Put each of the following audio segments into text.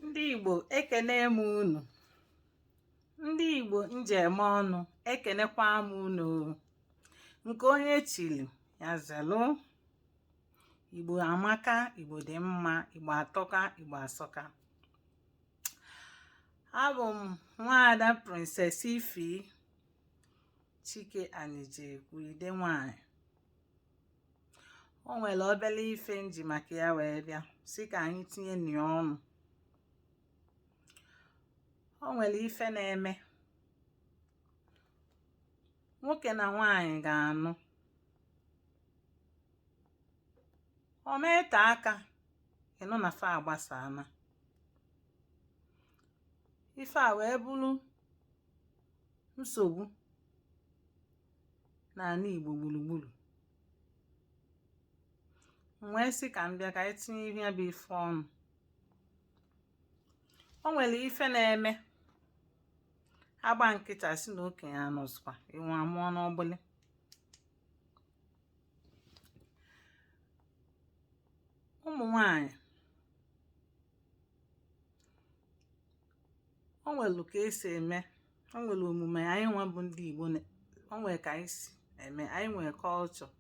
Ndị Igbo, ekene m unu. Ndị Igbo m ji eme ọnụ, ekenekwa m unu. Nke onye chili ya zelụ. Igbo amaka, Igbo dị mma, Igbo atọka, Igbo asọka. Abụ m nwaada Princess Ify Chike Anijekwu, ide nwanyị. O nwere obele ife m ji maka ya wee bịa sị ka anyị tinye nị ọnụ. O nwere ife na-eme nwoke na nwaanyị ga-anụ, o mete aka ị nụ na fa agbasana. Ife a wee bụrụ nsogbu n'ala Igbo gburugburu. M wee sị ka m bịa ka anyị tinye ihe ya bụ ife ọnụ. O nwere ife na-eme a gba nkịtị a sị na okenye anọzikwa, enwe amụọ n'ọgbụlị. Ụmụ nwanyị, o nwere ka esi eme, o nwere omume anyị nwa bụ ndị Igbo, o nwere ka anyị si eme, anyị nwere culture.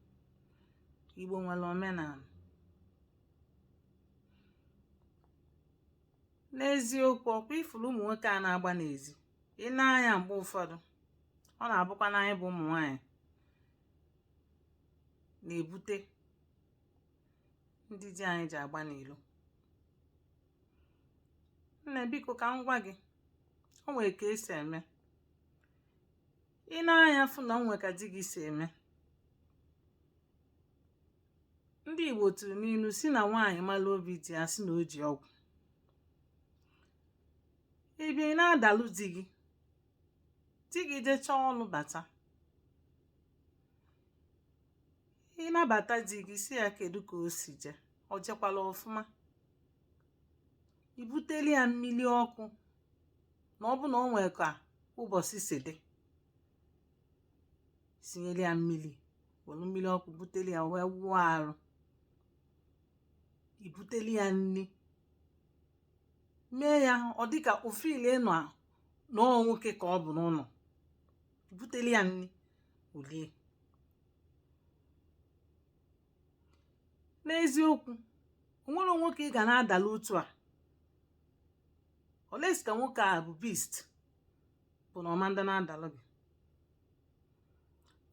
Igbo nwere omenala. N'eziokwu, ọkwa ị fụrụ ụmụ nwoke a na-agba n'ezi, i nee anya mgbe ụfọdụ ọ na-abụkwa na anyị bụ ụmụ nwanyị na-ebute ndị di anyị ji agba n'ilo. Nne, biko ka m gwa gị, o nwere ka esi eme. I nee anya fụ na o nwere ka di gị si eme. Ndị Igbo tụrụ n'ilu sị na nwaanyị mara obi di ya, sị na o ji ọgwụ. Ị bịa, ị na-adalụ di gị, di gị jechaa ọlụ bata, ị nabata di gị, sị ya kedu ka o si jee, ọ jekwala ọfụma. I buteli ya mmiri ọkụ, na ọ bụ na o nwee ka ụbọchị si dị, sinyere ya mmiri, were mmiri ọkụ buteli ya wee wụọ arụ. I buteli ya nri, mee ya ọ dịka o feel nọ na ọ nwoke ka ọ bụ n'ụlọ. Buteli ya nri, o lie. N'eziokwu, o nwere nwoke ị ga na-adala otu a, unless ka nwoke a bụ beast, bụ na ọ ma nda na-adalụ gị.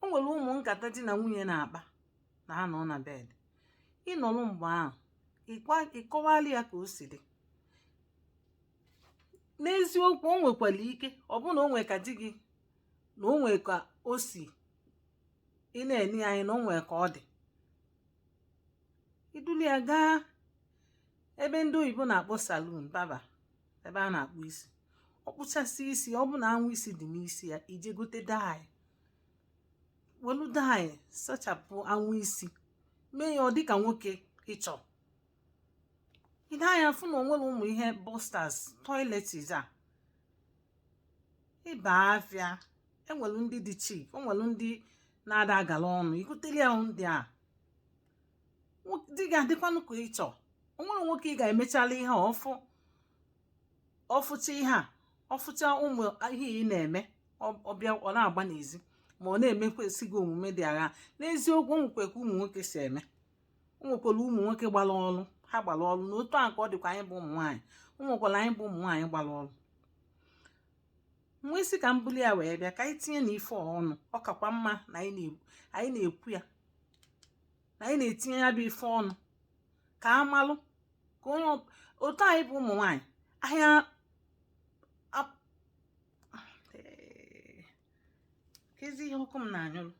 O nwere ụmụ nkata di na nwunye na-akpa na ha nọ na bed. Ị nọrọ mgbe ahụ, ị kọwalụ ya ka o si dị. N'eziokwu, o nwekwara ike ọ bụ na o nwee ka di gị na o nwee ka o si, ị na-ene ya anya na o nwee ka ọ dị, i duli ya gaa ebe ndị oyibo na-akpọ salon, barber, ebe a na-akpụ isi. Ọ kpụchasị isi, ọ bụ na anwụ isi dị n'isi ya, i je gote dye, welu dye sachapụ anwụ isi, mee ya ọ dịka nwoke ị chọ. I nee anya fụ na o nwere ụmụ ihe boxers, toiletries a ị ba afịa, enwere ndị dị cheap, o nwere ndị na-ada agala ọnụ, i gotere ya ndị a, di gị adịkwanụ ka ị chọ. O nwere nwoke ị ga-emechala ihe a, ọfụ ọfụcha ihe a, ọfụcha ụmụ ihe ị na-eme, ọ bịa ọ na-agba n'ezi, ma ọ na-emekwesị gị omume dị agha. N'eziokwu, o nwekwa ka ụmụ nwoke si eme. O nwekwara ụmụ nwoke gbara ọrụ, ha gbara ọrụ. Na otu a ka ọ dịkwa anyị bụ ụmụ nwaanyị, o nwekwara anyị bụ ụmụ nwaanyị gbara ọrụ. M wee sị ka m buli ya wee bịa ka anyị tinye na ife ọnụ. Ọ kakwa mma na anyị na-ekwu ya, na anyị na-etinye ya bụ ife ọnụ, ka a malụ ka onye otu anyị bụ ụmụ nwaanyị ahịa kezi ihe ọkụ m na-anyụrụ.